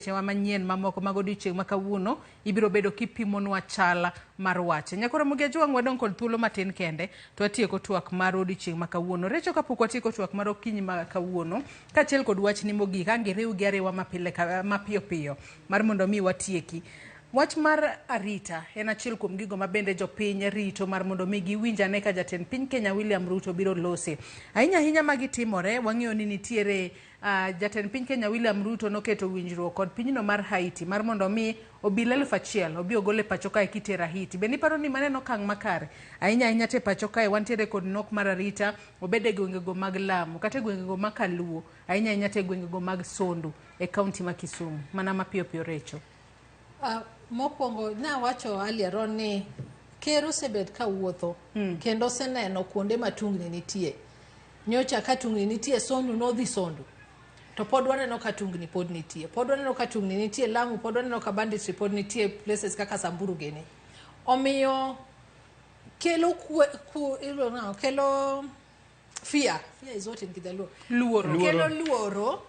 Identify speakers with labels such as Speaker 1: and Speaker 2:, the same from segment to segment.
Speaker 1: Wechewa manyien mamoko mag odiochieng' ma kawuono ibiro bedo kipimonwa chal mar wach. Nyakoro Ramogi Ajwang' wadong' kod thuolo matin kende to watieko twak mar odiochieng' ma kawuono. Recho kapok watieko twak mar okinyi ma kawuono kaachiel kod wachni mogik ang' iriwgi ariwa mapile mapiyo piyo mar mondo mi watieki. Wach mar arita en achiel kuom gigo ma bende jopiny rito mar mondo mi giwinj ane ka jatend piny Kenya William Ruto biro lose. Ahinya ahinya magi timore wang'eyo ni nitiere Jatend piny Kenya William Ruto noketo winjruok kod pinyno mar Haiti mar mondo omi obila 1000 obi ogol e pacho kae kitero Haiti. Bende iparo ni mano en okang' makare? Ahinya ahinya to e pacho kae wantiere kod nok mar arita obed e gwengego mag Lamu kata e gwengego ma Kaluo ahinya ahinya to e gwengego mag Sondu e kaunti ma Kisumu. Mana mapiyo piyo Recho.
Speaker 2: Mokwongo nawacho earlier on ni ker osebet ka wuotho kendo oseneno kuonde ma tungni nitie. Nyocha ka tungni nitie Sondu nodhi Sondu. To pod waneno ka tungni pod nitie. Pod waneno ka tungni nitie Lamu, pod waneno ka banditry pod nitie places kaka Samburu gini. Omiyo kelo kwe, ku, iluongo nang'o? Kelo fear. Fear is what in Kijaluo.
Speaker 1: Luoro.
Speaker 2: Kelo luoro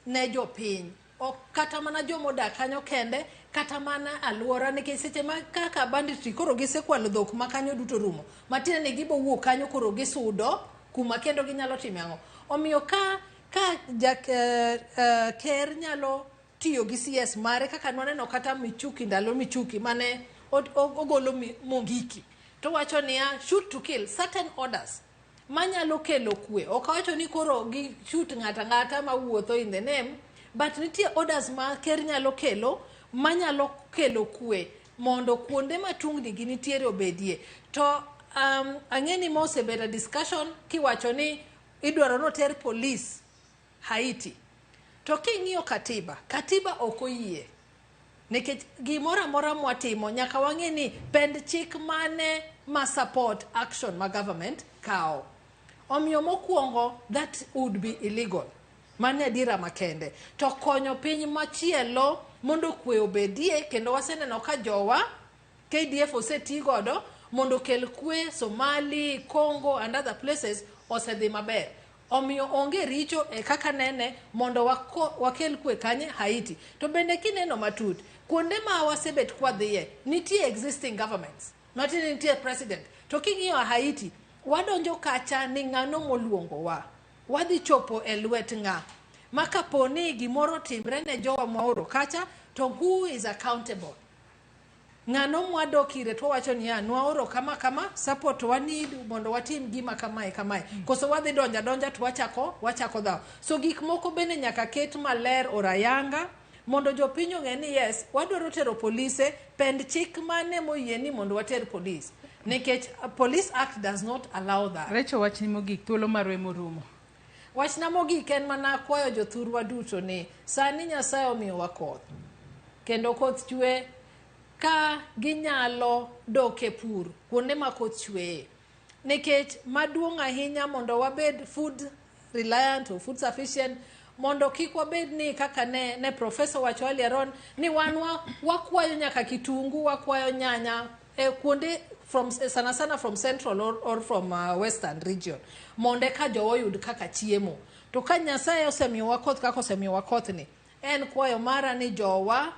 Speaker 2: ne jopiny. Ok kata mana joma odak kanyo kende, kata mana aluora nikech seche ma kaka banditry koro gisekwalo dhok ma kanyo duto rumo. Matiende ni gibo wuok kanyo koro gisudo kuma kendo ginyalo time ang'o. Omiyo ka ka ja, ker nyalo tiyo gi CS mare kaka nwaneno kata Michuki ndalo Michuki mane ogolo Mungiki to wacho niya shoot to kill certain orders manyalo kelo kwe. Ok awacho ni koro gi shoot ng'ata ng'ata mawuotho in the name, but nitie orders ma ker nyalo kelo manyalo kelo kwe mondo kuonde ma tungni gi nitiere obedie. To ang'e ni ma osebedo a discussion kiwacho ni idwaro noter police Haiti. To king'iyo katiba, katiba ok oyie. Nikech gimoro amora mwatimo nyaka wang'e ni pend chik mane ma support action ma government kawo. Omiyo mokwongo that would be illegal. Mano adiera makende. To konyo piny machielo mondo kwe obedie kendo waseneno ka jowa KDF oseti godo mondo okel kwe Somali, Congo and other places osedhi maber. Omiyo onge richo e kaka nene mondo wakel kwe kanye Haiti. To bende kineno matut, kuonde ma wasebet kwadhiye, nitie existing governments. Matiende nitie president. To king'iyo Haiti, wadonjo kacha ni ng'ano moluongowa. Wadhi chopo e lwet ng'a. Ma kapo ni gimoro timre ne jowa mwaoro kacha, to who is accountable? Ng'ano mwadok ire to wawacho niya, nwaoro kama kama, support wa need mondo watim gima kamae kamae. Koso wadhi donja donja to wachako dhaw. So gik moko bende nyaka ket maler orayanga mondo jopiny ong'e ni yes, wadwaro tero polise, pend chik mane moyie ni mondo water polis. Nikech Police Act does not allow that.
Speaker 1: Recho wachni mogik, thuolo marwa ema orumo.
Speaker 2: Wachna mogik en mana kwayo jothurwa duto ni sani Nyasaye omiyowa koth. Kendo koth chwe ka ginyalo dok e pur kuonde ma koth chweye. Nikech maduong' ahinya mondo wabed food reliant or food sufficient mondo kik wabed ni kaka ne professor wacho earlier on ni wan wakwayo nyaka kitungu, wakwayo nyanya e kuonde from sana sana from central or from western region mondo eka jowa oyud kaka chiemo. To ka Nyasaye osemiyowa koth kaka osemiyowa kothni, en kwayo mara ni jowa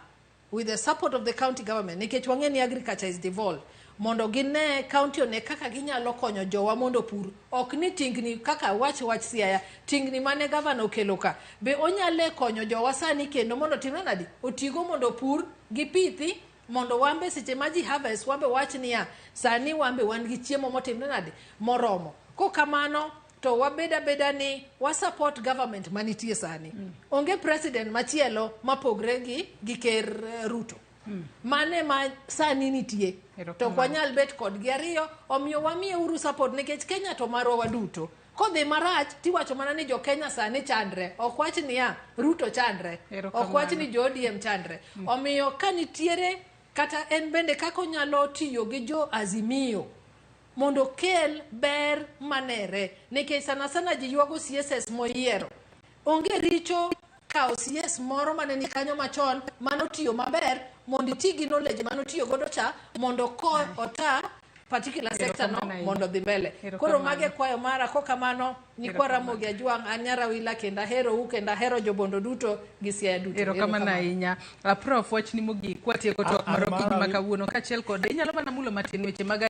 Speaker 2: with the support of the county government nikech wang'e ni agriculture is devolved mondo gine county one kaka ginyalo konyo jowa mondo pur ok ni tingni kaka wach Siaya tingni mane gavana okelo ka be onyalo konyo jowa sani kendo mondo timre nadi otigo mondo pur gipithi mondo wambe seche ma ji harvest wambe wach niya sani wambe wan gi chiemo motimre nadi moromo kokamano to wabed abeda ni wa support government manitie sani. Onge president machielo mapogre gi ker Ruto. Mane ma sani nitie. To ok wanyal bet kodgi ariyo, omiyo wamiye uru support nikech Kenya to marwa waduto. Kodhi marach tiwacho mana ni jo Kenya sani chandre. Ok wach niya Ruto chandre. Ok wach ni jo ODM chandre. Omiyo ka nitiere kata en bende kaka onyalo tiyo gi jo Azimio mondo okel ber manere nikech sana sana ji ywago CSS moyiero. Onge richo kawo CS moro mane ni kanyo machon manotiyo maber mondo iti gi knowledge manotiyo godo cha mondo ota particular sector no
Speaker 1: Erokamano ahinya.
Speaker 2: mondo dhi mbele. Koro
Speaker 1: Erokamano.
Speaker 2: mage kwayo mara kokamano nyikwa Ramogi Ajwang' an Nyarawila kendo aherou kendo ahero jobondo duto gi Siaya duto.
Speaker 1: Erokamano ahinya. Prof, wachni mogik kwatieko twak
Speaker 3: An
Speaker 1: mar okinyi
Speaker 3: mara-
Speaker 1: ma kawuono kaachiel kod inyalo mana mulo matin weche mag